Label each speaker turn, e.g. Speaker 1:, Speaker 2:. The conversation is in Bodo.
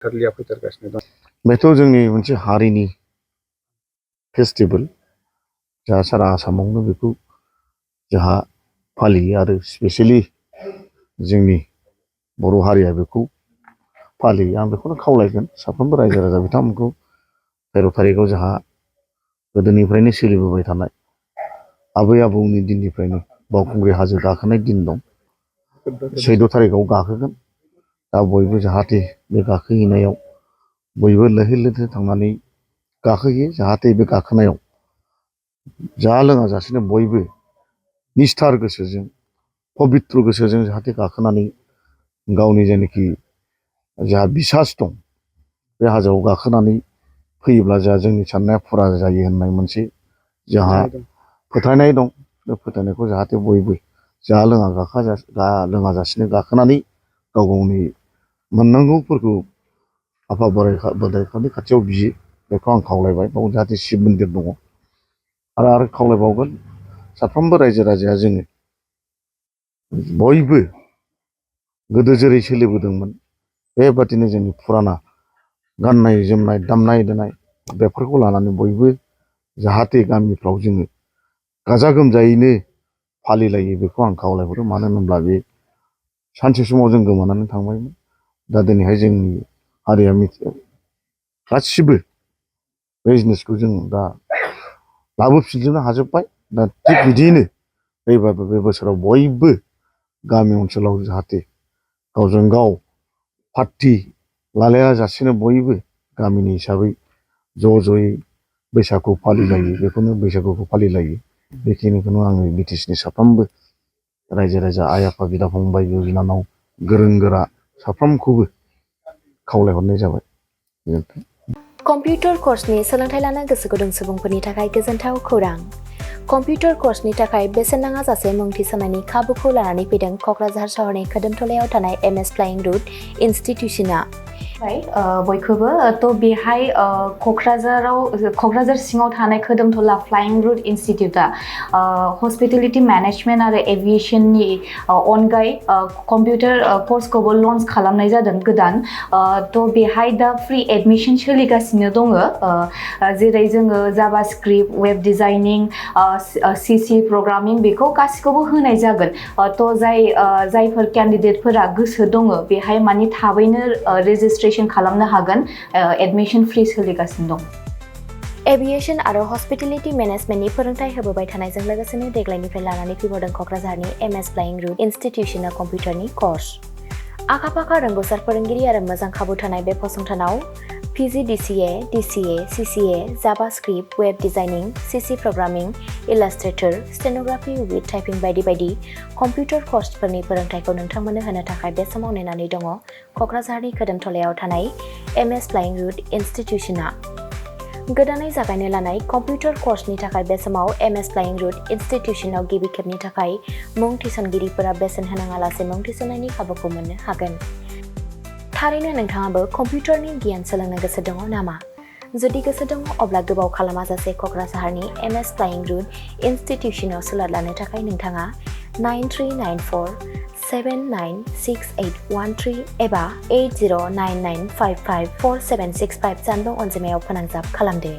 Speaker 1: थारलिया फैथारगासिनो दं।
Speaker 2: बेथ' जोंनि मोनसे हारिनि फेस्टिभेल जोंहा सारा आसामावनो बेखौ जोंहा फालियो आरो स्पेसियेलि जोंनि बर' हारिया बेखौ फालियो। आं बेखौनो खावलायगोन साफ्रोमबो रायजो राजा बिथांमोनखौ 13 थारिखआव जोंहा गोदोनिफ्रायनो सोलिबोबाय थानाय आबै आबौनि दिननिफ्रायनो बावखुंग्रि हाजो गाखोनाय दिन दं। 14 थारिखआव गाखोगोन। दा बयबो जाहाथे बे गाखोहैनायाव बयबो लैहोर लैहोर थांनानै गाखोहैयो। जाहाथे बे गाखोनायाव जाहा लोङा जासेनो बयबो निस्थार गोसोजों पबित्र गोसोजों जाहाथे गाखोनानै गावनि जेनाखि जोंहा बिसास दं बे हाजोआव गाखोनानै फैयोब्ला जोंहा जोंनि साननाया फुरा जायो होननाय मोनसे जोंहा फोथायनाय दं। बे फोथायनायखौ जाहाथे बयबो जाहा लोङा जासेनो गाखोनानै गाव गावनि मोननांगौफोरखौ आफा बोराइ बाथौनि खाथियाव बियो। बेखौ आं खावलायबाय। बाव जाहाथे शिब मन्दिर दङ। आरो खावलायबावगोन साफ्रोमबो रायजो राजाया जोङो बयबो गोदो जेरै सोलिबोदोंमोन बेबादिनो जोंनि फुराना गाननाय जोमनाय दामनाय देनाय बेफोरखौ लानानै बयबो जाहाथे गामिफ्राव जोङो गाजा गोमजायैनो फालिलायो बेखौ आं खावलायहरो। मानो होनोब्ला बे सानसे समाव जों गोमानानै थांबायमोन। दा दिनैहाय जोंनि हारिया गासिबो बे जिनिसखौ जों दा लाबोफिनजोबनो हाजोब्बाय। दा थिग बिदियैनो फैबाबो बे बोसोराव बयबो गामि ओनसोलाव जाहाथे गावजों गाव पार्टि लालाया जासेनो बयबो गामिनि हिसाबै ज' ज'यै बैसागु फालिलायो। बेखौनो बैसागुखौ फालिलायो। बेखिनिखौनो आङो बिटिसिनि साफ्रोमबो रायजो राजा आइ आफा बिदा फंबाय बिनानाव गोरों गोरा साफ्रोमखौबो खावलायहरनाय जाबाय। गोजोन्थों।
Speaker 3: कम्पिउटार कर्सनि सोलोंथाइ लानो गोसो गुदुं सुबुंफोरनि थाखाय गोजोनथाव खौरां। कम्पिउटार कर्सनि थाखाय बेसेन नाङा जासे मुं थिसननायनि खाबुखौ लानानै फैदों क'क्राझार सहरनि खोदोमथलायाव थानाय MS फ्लाइंग रुट इनस्टिट्यूशना। बयखौबो बेहाय क'क्राझार सिङाव थानाय खोदोमथला फ्लाइंग रुट इनस्टिट्यूटआ हस्पिटेलिटी मेनेजमेन्ट आरो एभिएशननि अनगायै कम्पिउटार कर्सखौबो लन्च खालामनाय जादों गोदान। बेहाय दा फ्रि एडमिशन सोलिगासिनो दङ। जेरै जोङो Java script, web designing, CC programming बेखौ गासिखौबो होनाय जागोन। जायफोर केन्डिडेटफोरा गोसो दङ बेहाय माने थाबैनो रेजिस्ट्रेशन खालामनो हागोन। एडमिशन फ्रि सोलिगासिनो दं। एभिएशन आरो हस्पिटेलिटी मेनेजमेन्टनि फोरोंथाय होबोबाय थानायजों लोगोसेनो देग्लायनिफ्राय लानानै फैबावदों क'क्राझारनि MS फ्लाइंग रुट इनस्टिट्यूशना कम्पिउटारनि कर्स। आखा-फाखा रोंग'सार फोरोंगिरि आरो मोजां खाबु थानाय बे फसंथानाव PGDCA, DCA, CCA, Java script, web designing, CC programming, illustrator, stenography with typing बायदि बायदि कम्पिउटार कर्सफोरनि फोरोंथायखौ नोंथांमोननो होनो थाखाय बे समाव नेनानै दङ क'क्राझारनि खोदोमथलायाव थानाय MS फ्लाइंग रुट इनस्टिट्यूशना। गोदानै जागायनो लानाय कम्पिउटार कर्सनि थाखाय बे समाव MS फ्लाइंग रुट इनस्टिट्यूशनाव गिबि खेबनि थाखाय मुं थिसनगिरिफोरा बेसेन होनाङालासे मुं थिसननायनि खाबुखौ मोननो हागोन। थारैनो नोंथाङाबो कम्पिउटारनि गियान सोलोंनो गोसो दङ नामा? जुदि गोसो दङ अब्ला गोबाव खालामाजासे क'क्राझारनि MS फ्लाइंग रुट इनस्टिट्यूशनाव सोलों लानो थाखाय नोंथाङा 9394796813 एबा 8099554765 जानबुं अनजिमायाव फोनांजाब खालामदो।